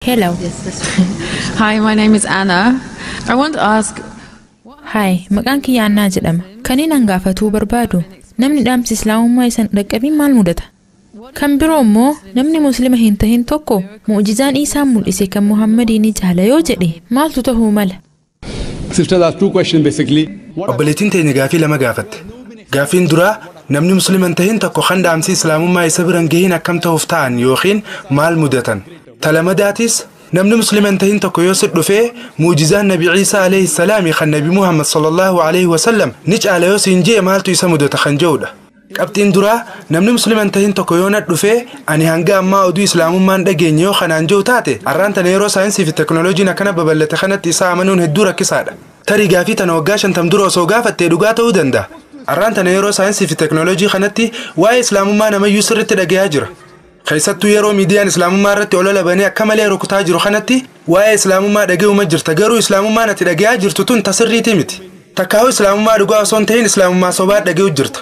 Hello. Hi, my name is Anna. I want to ask Hi, maqaan kiyya Annaa jedhama. Kan inni gaafatuu barbaadu, namni dhaamsi islaamummaa isan dhaqqabiin maal mudata? Kan biroo immoo, namni muslima hin tahin tokko mu'jizaan Iisaan mul'ise kan Muhammadii ni caala yoo jedhe, maaltu ta'uu mala? Sisters asked two questions, basically. Obboleettiin teenya gaafii lama gaafatte. Gaafiin duraa, namni muslima hin tahin tokko kan dhaamsi islaamummaa isa biran gahiin akkam ta'uuf ta'an yookiin maal mudatan? Talamadaatis, namni muslima hin tahin tokko yoo si dhufee mu'jizaan Nabi Ciisaa alayhi salaami kan Nabi Muhammad sallallahu alayhi wasallam ni caala yoo siin jee, maaltu isa mudata kan jedhudha. Qabxiin duraa, namni muslima hin tahin tokko yoo na dhufee ani hanga ammaa oduu islaamummaan dhageenye yoo kanaan jiru taate, har'aan tana yeroo saayinsii fi teknooloojiin akkana babal'ate kanatti isa amanuun hedduu rakkisaadha. Tarii gaafii tana waggaa 50 dura osoo gaafattee dhugaa ta'uu danda'a. Har'aan tana yeroo saayinsii fi teknooloojii kanatti waa'ee islaamummaa namayyuu sirriitti dhagayaa jira. Keessattuu yeroo miidiyaan islaamummaa irratti olola banee akka malee rukutaa jiru kanatti waa'ee islaamummaa dhaga'uma jirta, garuu islaamummaan ati dhagayaa jirtu tun tasirriitii miti. Takkaa'u islaamummaa dhugaa osoo hin ta'in islaamummaa sobaa dhaga'u jirta.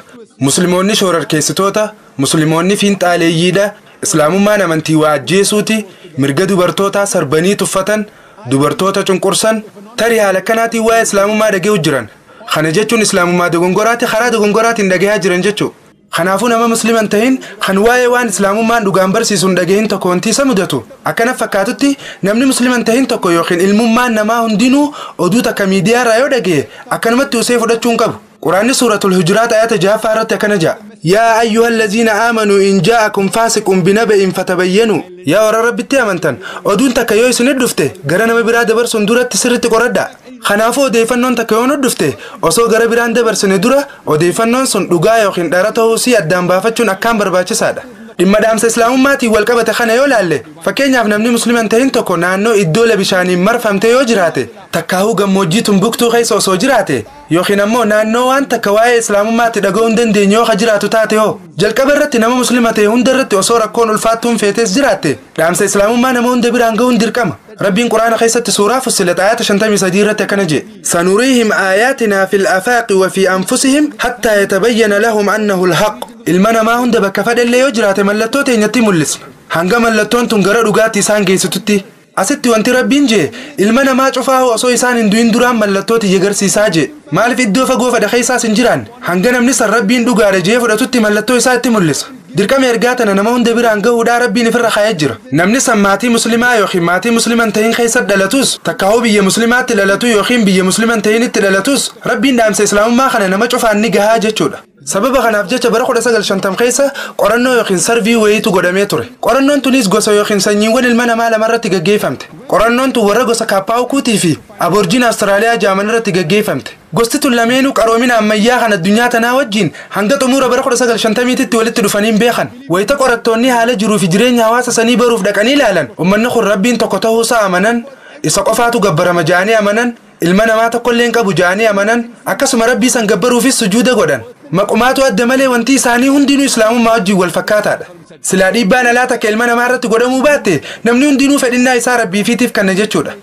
Musliimoonni shororkeessitoota, musliimoonni fiinxaaleeyyiidha, islaamummaan amantii waa ajjeesuuti, mirga dubartootaa sarbanii tuffatan, dubartoota cunqursan, tarii haala akkanaatiin waa'ee islaamummaa dhaga'u jiran. Kana jechuun islaamummaa dogongoraati karaa dogongoraatiin dhagayaa jiran jechuudha. Kanaafuu nama muslima hin tahin kan waa'ee waan islaamummaan dhugaan barsiisu hin dhagahin tokko wanti isa mudatu akkana fakkaatutti, namni muslima hin tahin tokko yookiin ilmummaan namaa hundinuu oduu takka miidiyaa irraa yoo dhagaye akkanumatti usee fudhachuu hin qabu. Quraanni Suuratul Hujuraat ayata 6ffaa irratti akkana jedha: "Yaa ayyuha allaziina aamanuu in jaa'akum faasiqun binaba'in fatabayyanuu." Yaa warra Rabbitti amantan, oduun takka yoo isinit dhufte gara nama biraa dabarsuun duratti sirritti qoradhaa. Kanaafuu odeeffannoon takka yoo nu dhufte, osoo gara biraan dabarsine dura odeeffannoon sun dhugaa yookiin dhara ta'uu sii addaan baafachuun akkaan barbaachisaadha. Dhimma dhaamsa islaamummaatiin wal qabate kana yoo laalle, fakkeenyaaf namni muslima hin tahin tokko naannoo iddoo bishaaniin marfamte yoo jiraate, takkaahuu gammoojjii Tumbuktuu keessa osoo jiraate, yookiin ammoo naannoo waan takka waa'ee islaamummaatti dhaga'uu hin dandeenye yoo ka jiraatu taate hoo, jalqaba irratti nama muslima ta'e hunda irratti osoo rakkoon ulfaattuun feetes jiraatte, dhaamsa islaamummaa nama hunda biraan ga'uun dirqama. Rabbiin Quraana keessatti suuraa Fussilat ayata 53 irratti akkana jedhe: "Sanuriihim aayaatinaa fil afaaqi wa fi anfusihim hattaa yatabayyana lahum annahu alhaq." Ilma namaa hunda bakka fedhellee yoo jiraate mallattoo teenyatti mul'isna, hanga mallattoon tun gara dhugaatti isaan geessitutti. Asitti wanti Rabbiin jee, ilma namaa cufaa osoo isaan hin du'in duraan mallattoo tiyya garsiisaa jee. Maaliif? Iddoo fagoo fedha keessaas hin jiraanne, hanga namni san Rabbiin dhugaadha jee fudhatutti mallattoo isaa itti mul'isa. Dirqama ergaa tana nama hunda biraan gahuudhaa Rabbiin ifirra kaa'ee jira. Namni san maatii muslimaa yookiin maatii muslima hin tahin keessa dhalatus, takkaa'uu biyya muslimaatti dhalatu yookiin biyya muslima hin tahinitti dhalatus, Rabbiin dhaamsa islaamummaa kana nama cufaan ni gahaa jechuudha. Sababa kanaaf jecha bara 1950 keessa qorannoo yookiin survey wayiitu godhamee ture. Qorannoon tunis gosa yookiin sanyiiwwan ilma namaa lamarratti gaggeeffamte. Qorannoon tun warra gosa Kaappaawukuutii fi Aboorjiin Awustiraaliyaa jaaman irratti gaggeeffamte. Gosti tun lameenuu qaroomina ammayyaa kan addunyaa tanaa wajjin hanga xumura bara 1950tti walitti dhufaniin beekan. Wayita qorattoonni haala jiruu fi jireenya hawaasa sanii baruuf dhaqanii ilaalan, uummanni kun Rabbiin tokko ta'uusaa amanan, isa qofaatu gabbarama ja'anii amanan, ilma namaa tokkollee hin qabu ja'anii amanan, akkasuma Rabbii san gabbaruufis sujuuda godhan. Maqumaatu adda malee wanti isaanii hundinuu islaamummaa wajjin wal fakkaataadha. Silaa dhiibbaan alaa takka ilma namaa irratti godhamuu baatte, namni hundinuu fedhinnaa isaa Rabbiifiitiif kanna jechuudha.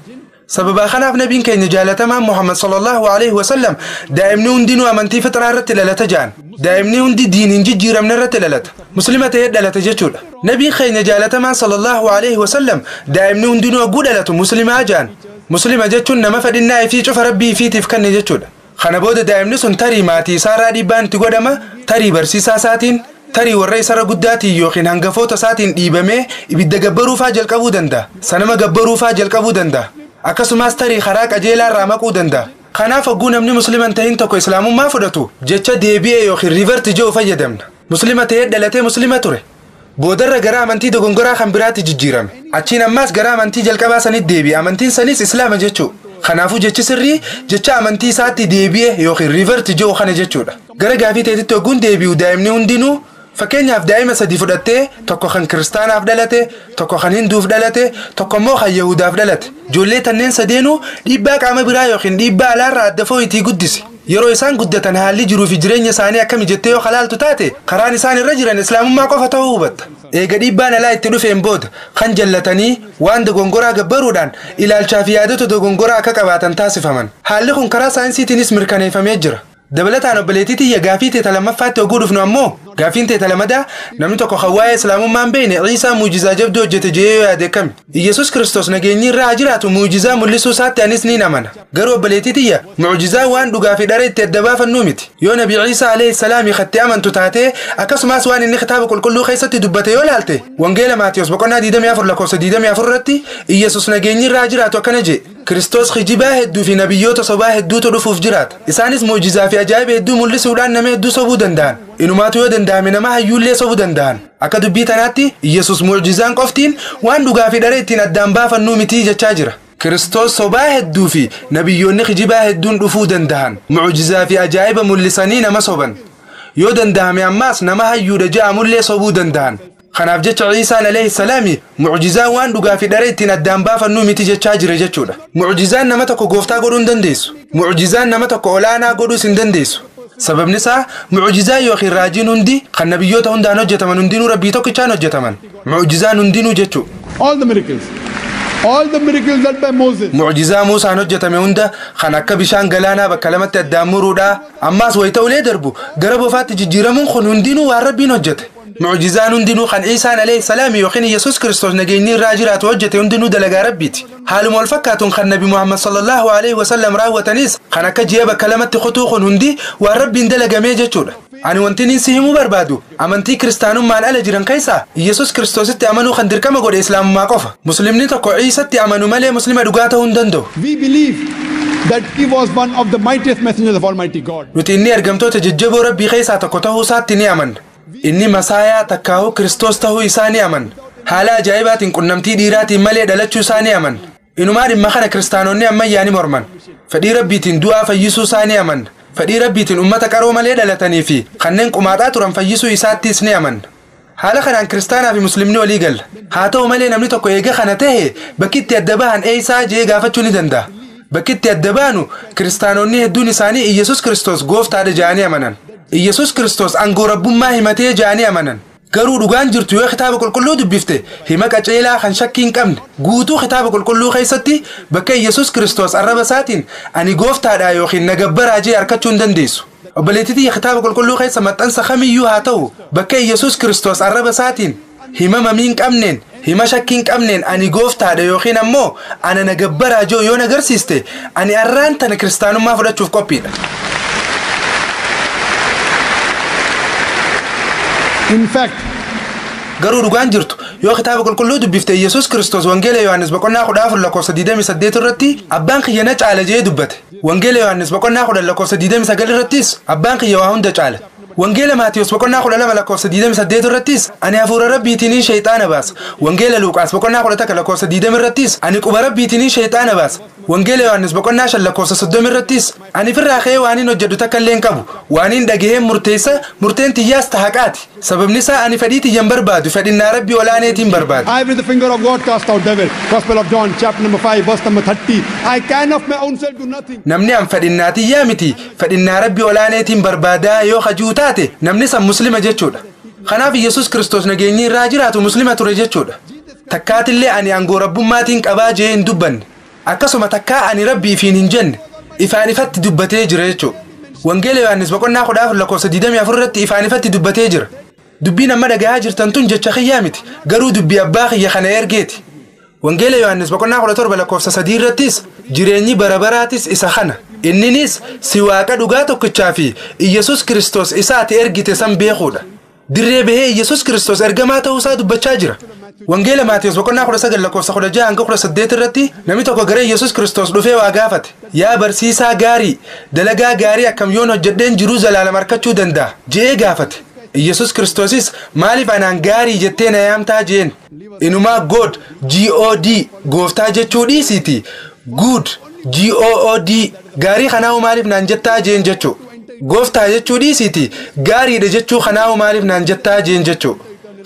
Sababa kanaaf nabiin keenya jaalatamaan Muhammad sallallahu alaihi wasallam daa'imni hundinuu amantii fixraa irratti dhalata ja'an. Daa'imni hundi diin hin jijjiiramne irratti dhalata. Muslima ta'ee dhalata jechuudha. Nabiin keenya jaalatamaan sallallahu alaihi wasallam daa'imni hundinuu hogguu dhalatu muslimaa ja'an. Muslima jechuun nama fedhinnaa ifii cufa Rabbii ifiitiif kanne jechuudha. Kana booda daa'imni sun tarii maatii isaarraa dhiibbaan itti godhama, tarii barsiisaa isaatiin, tarii warra isarra guddaatiin yookiin hangafoota isaatiin dhiibamee ibidda gabbaruufaa jalqabuu danda'a. Sanama gabbaruufaa jalqabuu danda'a. Akkasumas tarii karaa qajeelaa irraa maquu danda'a. Kanaaf hogguu namni muslima hin tahin tokko islaamummaa fudhatu, jecha deebi'ee yookiin revert jedhu fayyadamna. Muslima ta'ee dhalatee muslima ture. Boodarra gara amantii dogongoraa kan biraatti jijjiirame. Achiin ammaas gara amantii jalqabaa sanitti deebi'e. Amantiin sanis islaama jechuudha. Kanaafuu jechi sirrii jecha amantii isaatti deebi'e yookiin revert jedhu kana jechuudha. Gara gaafii ta'etti hogguun deebi'u, daa'imni hundinuu, fakkeenyaaf daa'ima sadi fudhattee, tokko kan kiristaanaaf dhalate, tokko kan hinduuf dhalate, tokko immoo kan yahudaaf dhalate. Ijoollee tanneen sadeenuu dhiibbaa qaama biraa yookiin dhiibbaa alaarraa adda fooyitii guddise. Yeroo isaan guddatan haalli jiruu fi jireenya isaanii akkami jettee yoo kalaaltu taate, karaan isaan irra jiran islaamummaa qofa ta'uu hubatta. Eega dhiibbaan alaa itti dhufeen booda kan jallatanii waan dogongoraa gabbaruudhaan ilaalchaa fi yaadota dogongoraa akka qabaatan taasifaman. Haalli kun karaa saayinsiitiinis mirkaneeffamee jira. Dabalataan, obboleettii tiyya, gaafii teeta lammaffaatti oguu dhufnu ammoo Gaaffiin teeta lamadaa namni tokko kan waa'ee islaamummaa hin beekne Iisaa muujizaa jabduu hojjete jedhee yoo yaade akkami? Iyyasuus Kiristoos nageenyi irraa haa jiraatu muujizaa mul'isuu isaatti anis ni amana. Garuu obboleettii tiyya muujizaa waan dhugaa fi dhara itti adda baafannuu miti. Yoo Nabi Iisaa alayhi salaami katti amantu taatee akkasumas waan inni kitaaba qulqulluu keessatti dubbate yoo laalte Wangeela Maatiyos boqonnaa 24 lakkoofsa 24 irratti Iyyasuus nageenyi irraa jiraatu akkana jedhe. Kiristoos kijibaa hedduu fi nabiyyoota sobaa hedduutu dhufuuf jiraata. Isaanis muujizaa fi ajaa'iba hedduu mul'isuudhaan nama hedduu sobuu danda'an. Inumaatu yoo danda'ame nama hayyuullee sobuu danda'an. Akka dubbii tanaatti Iyyasuus muujizaan qoftiin waan dhugaa fi dhara ittiin addaan baafannuu mitii jechaa jira. Kiristoos sobaa hedduu fi nabiyyoonni kijibaa hedduun dhufuu danda'an. Muujizaa fi ajaa'iba mul'isanii nama soban. Yoo danda'ame ammaas nama hayyuudha je'amullee sobuu danda'an. Kanaaf jecha Iisaan alayhi salaami mucjizaan waan dhugaa fi dhara ittiin addaan baafannuu miti jechaa jira jechuudha. Mucjizaan nama tokko gooftaa godhuu hin dandeessu. Mucjizaan nama tokko olaanaa godhuus hin dandeessu. Sababni isaa mucjizaan yookiin raajiin hundi kan nabiyyoota hundaan hojjetaman hundinuu rabbii tokkichaan hojjetaman. Mucjizaan hundinuu jechuudha. All the miracles. All the miracles done by Moses. Mucjizaa Muusaan hojjetame hunda kan akka bishaan galaanaa bakka lamatti addaan muruudhaa ammaas wayita ulee darbu gara bofaatti jijjiiramuun kun hundinuu waan rabbiin hojjete. Mucjizaan hundinuu kan Iisaan alayhi salaami yookiin Yesuus Kiristoos nageenyi irraa jiraatu hojjete hundinuu dalagaa rabbiiti. Haaluma wal fakkaatuun kan Nabi Muhammad sallallahu alaihi wasallam raawwatanis kan akka ji'a bakka lamatti kutuu kun hundi waan rabbiin dalagamee jechuudha. Ani wanti inni si himuu barbaadu amantii kiristaanummaan ala jiran keessaa Yesuus Kiristoositti amanuu kan dirqama godhe islaamummaa qofa. Muslimni tokko Iisatti amanu malee muslima dhugaa ta'uu hin danda'u. We believe that he was one of the mightiest messengers of Almighty God. Nuti inni ergamtoota jajjaboo rabbii keessaa tokko ta'uu isaatti ni amanna. Inni Masaayaa takkaahuu Kiristoos ta'uu isaa ni amanna. Haala ajaa'ibaatiin qunnamtii dhiiraatiin malee dhalachuu isaa ni amanna. Inumaa dhimma kana kiristaanonni ammayyaa ni morman. Fedhii rabbiitiin du'aa fayyisuu isaa ni amanna. Fedhii rabbiitiin ummata qaroo malee dhalatanii fi kanneen qumaaxaa turan fayyisuu isaattis ni amanna. Haala kanaan kiristaanaa fi muslimni walii galla. Haa ta'u malee namni tokko eega kana ta'e bakki itti adda bahan eessaa jee gaafachuu ni danda'a. Bakki itti adda baanu kiristaanonni hedduun isaanii Iyyasuus Kiristoos gooftaadha jedhanii amanan. Iyyasuus Kiristoos aangoo rabbummaa himatee jedhanii amanan. Garuu dhugaan jirtu yoo kitaaba qulqulluu dubbifte hima qaceelaa kan shakkii hin qabne guutuu kitaaba qulqulluu keessatti bakka Iyyasuus Kiristoos arraba isaatiin ani gooftaadha yookiin na gabbaraa jee harkachuu hin dandeessu. Obboleettii kitaaba qulqulluu keessa maxxansa kamiyyuu haa ta'u bakka Iyyasuus Kiristoos arraba isaatiin hima mamii hin qabneen hima shakkii hin qabneen ani gooftaadha yookiin ammoo ana na gabbaraa jee yoo na agarsiiste ani arraan tana kiristaanummaa fudhachuuf qophiidha. In fact, Garuu dhugaan jirtu yoo kitaaba qulqulluu dubbifte Iyyasuus Kiristoos Wangeela Yohaannis boqonnaa 14 lakkoofsa 28 irratti abbaan kiyya na caala jee dubbate. Wangeela Yohaannis boqonnaa 10 lakkoofsa 29 irrattis abbaan kiyya waa hunda caala. Wangeela Maatiyos boqonnaa 12 lakkoofsa 28 irrattis ani hafuura rabbiitiin shayxaana baasa. Wangeela Luuqaas boqonnaa 11 lakkoofsa 20 irrattis ani quba rabbiitiin shayxaana baasa. Wangeela Yohaannis boqonnaa 5 lakkoofsa 30 irrattis ani firraa ka'ee waan hin hojjedhu takka illee hin qabu. Waan hin dhagaheen murteessa murteen tiyyaas tahaqaati. Sababni isaa ani fedhii tiyyan barbaadu fedhinnaa rabbii olaaneetiin barbaadu. I with the finger of God cast out devil. Gospel of John chapter number 5 verse number 30. I can of my own self do nothing. Namni an fedhinnaa tiyyaa miti fedhinnaa rabbii olaaneetiin barbaadaa yoo hajuu taate namni san muslima jechuudha. Kanaaf Iyyasuus Kiristoos nageenyi irraa jiraatu muslima ture jechuudha. Takkaatillee ani aangoo rabbummaatiin qabaa jee hin dubbanne. Akkasuma takkaa ani rabbiifiin hin jenne ifaan ifatti dubbatee jira jechuudha. Wangeela Yohaannis boqonnaa 14 lakkoofsa 24 irratti ifaan ifatti dubbatee jira. Dubbiin amma dhagahaa jirtan tun jecha kiyyaa miti garuu dubbii abbaa kiyya kana ergeeti. Wangeela Yohaannis boqonnaa 17 lakkoofsa 3 irrattis jireenyi bara baraatis isa kana. Inninis si waaqa dhugaa tokkichaa fi Iyyasuus Kiristoos isa ati ergite san beekuudha. Dirree bahee Iyyasuus Kiristoos ergamaa ta'uusaa dubbachaa jira. Wangeela Maatiyos boqonnaa 19 lakkoofsa 16 hanga 18 irratti namni tokko gara Iyyasuus Kiristoos dhufee waa gaafate. Yaa barsiisaa gaarii, dalagaa gaarii akkam yoon hojjedheen jiruu zalaalam harkachuu danda'a je'ee gaafate. Iyyasuus Kiristoosis maaliif anaan gaarii jettee na yaamtaa jeen. Inumaa God G-O-D gooftaa jechuu dhiisiiti. Good G-O-O-D gaarii kanaa'u maaliif naan jettaa jeen jechuu. Gooftaa jechuu dhiisiiti gaariidha jechuu kanaa'u maaliif naan jettaa jeen jechuu.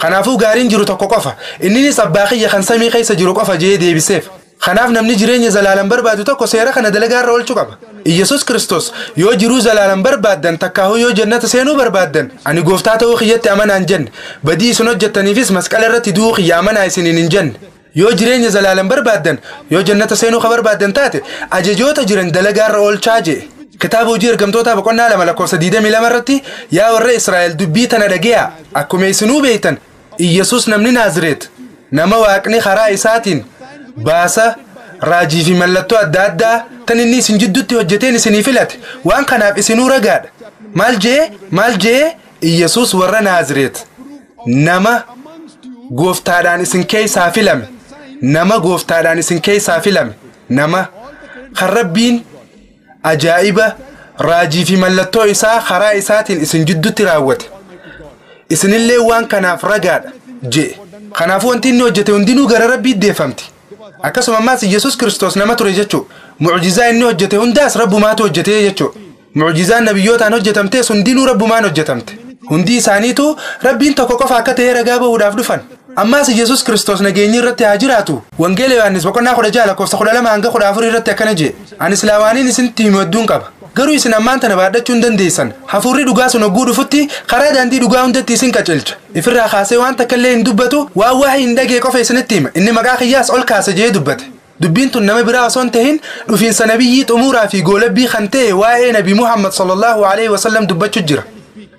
Kanaafuu gaariin jiru tokko qofa. Inninis abbaa kiyya kan samii keessa jiru qofa jee deebiseef. Kanaaf namni jireenya zalaalam barbaadu tokko seera kana dalagaa irra oolchuu qaba. Iyyasuus Kiristoos yoo jiruu zalaalam barbaaddan takkaahuu yoo jannata seenuu barbaaddan ani gooftaa ta'uu kiyyatti amanaa hin jenne badii isin hojjettaniifis masqala irratti du'uu kiyya amanaa isiniin hin jenne. Yoo jireenya zalaalam barbaaddan yoo jannata seenuu ka barbaaddan taate ajajoota jiran dalagaa irra oolchaa jee. Kitaaba hojii ergamtootaa boqonnaa 2 lakkoofsa 22 irratti yaa warra Israa'el dubbii tana dhageeyaa akkuma isinuu beektan Iyyasuus namni Naazireet nama waaqni karaa isaatiin baasa raajii fi mallattoo adda addaa tan inni isin jidduutti hojjeteen isinii filate waan kanaaf isinuu ragaadha. Maal jee Iyyasuus warra Naazireet nama gooftaadhaan isin keessaa filame nama gooftaadhaan isin keessaa filame nama kan Rabbiin ajaa'iba raajii fi mallattoo isaa karaa isaatiin isin jidduutti raawwate isinillee waan kanaaf ragaadha jee. Kanaafuu wanti inni hojjete hundinuu gara Rabbii deeffamti. Akkasuma ammaas Iyyasuus Kiristoos nama ture jechuu mucjizaa inni hojjete hundaas Rabbumaatu hojjete jechuu mucjizaan nabiyyootaan hojjetamtes hundinuu Rabbumaan hojjetamte. Hundi isaaniitu Rabbiin tokko qofa akka ta'e ragaa bahuudhaaf dhufan. Ammaas Iyyasuus Kiristoos nageenyi irratti haa jiraatu. Wangeela Yohaannis boqonnaa 16 lakkoofsa 12 hanga 14 irratti akkana jee ani silaawaaniin isinitti himu hedduun qaba. Garuu isin ammaan tana baadhachuu hin dandeessan. Hafuurri dhugaa sun hogguu dhufutti karaa daandii dhugaa hundatti isin qajeelcha. Ifirraa kaasee waan takka illee hin dubbatu waan waa'ee hin dhagee qofa isinitti hima. Inni maqaa kiyyaas ol kaasa jee dubbate. Dubbiin tun nama biraa osoo hin tahin dhufiinsa nabiyyii xumuraa fi goolabbii kan ta'e waa'ee nabi Muhammad sallallahu alaihi wasallam dubbachuu jira.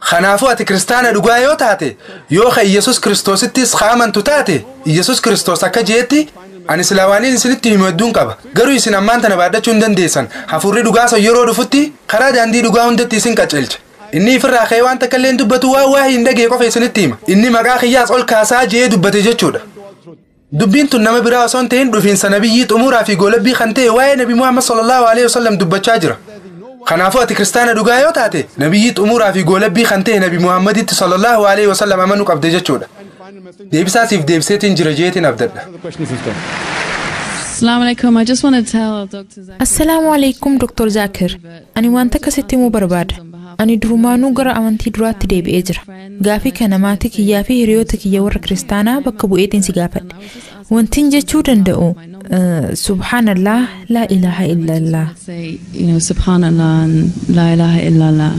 Kanaafuu ati kiristaana dhugaa yoo taate yoo ka Iyyasuus Kiristoosittis amantu taate Iyyasuus Kiristoos akka jeetti ani silaawaaniin isinitti himu hedduun qaba. Garuu isin ammaan tana baadhachuu hin dandeessan. Hafuurri dhugaa sun yeroo dhufutti karaa daandii dhugaa hundatti isin qajeelcha. Inni ifirraa ka'ee waan takka illee hin dubbatu waan waa'ee hin dhagee qofa isinitti hima. Inni maqaa kiyyaas ol kaasaa jee dubbate jechuudha. Dubbiin tun nama biraa osoo hin tahin dhufiinsa nabiyyii xumuraa fi goolabbii kan ta'e waa'ee nabi Muhammad sallallahu alaihi wasallam dubbachaa jira. Kanaafuu ati kiristaana dhugaa yoo taate nabiyyii xumuraa fi goolabbii kan ta'e nabi Muhammaditti sallallahu alaihi wasallam amanuu qabde jechuudha. Deebisaa siif deebiseetiin jira jeetiin abdadha. Assalamu alaikum. I just want to tell Dr. Zakir. Assalaamu alaikum Dr. Zakir. Ani wanta akkasitti himuu barbaada. Ani durumaanuu gara amantii duraatti deebi'ee jira. Gaafii kana maatii kiyyaa fi hiriyoota kiyya warra kiristaanaa bakka bu'eetiin si gaafadhe. Wantin jechuu danda'u subhaanallah laa ilaaha illallah. Say, you know, subhanallah and la ilaha illallah.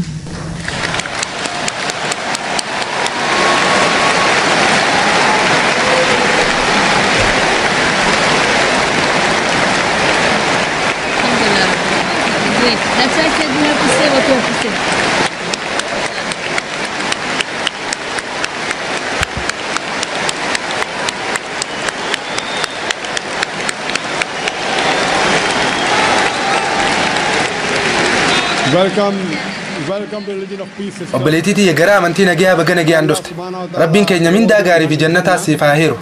Great. That's why I said you have to say what you have to say. Welcome to Religion of Peace, sister. Obboleettii tiyya gara amantii nagayaa baga nagayaan dhufte. Rabbiin keenya mindaa gaarii fi jannataa siif haa hiru.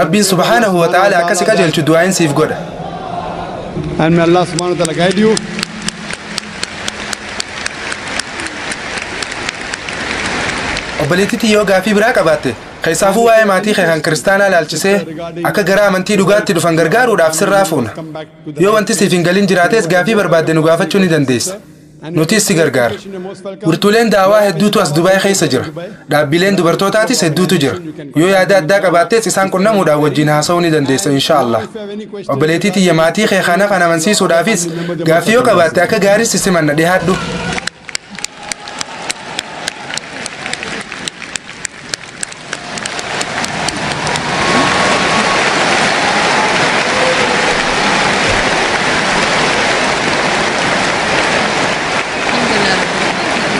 Rabbiin subhaanahu wa ta'aala akkasi qajeelchu du'aayin siif godha. And may Allah subhanahu wa ta'ala guide you. Obboleettii tiyya yoo gaafii biraa qabaatte keessaafuu waa'ee maatii kee kan kiristaanaa laalchisee akka gara amantii dhugaatti dhufan gargaaruudhaaf sirraa fuuna. Yoo wanti siif hin galin jiraates gaafii barbaadde nu gaafachuu ni dandeessa. Nutis si gargaara. Wirtuuleen daawaa hedduutu as Dubaay keessa jira. Dhaabbileen dubartootaatis hedduutu jira. Yoo yaada addaa qabaattes isaan qunnamuudhaan wajjin haasa'uu ni dandeessa inshaallah. Obboleettii tiyya maatii kee kana kan amansiisuudhaafis gaaffii yoo qabaatte akka gaariis si simanna dhiyaadhu.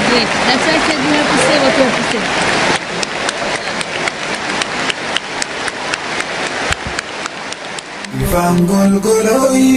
Great. That's why I said you have to say what you have to say. Ifaan golgolooyine.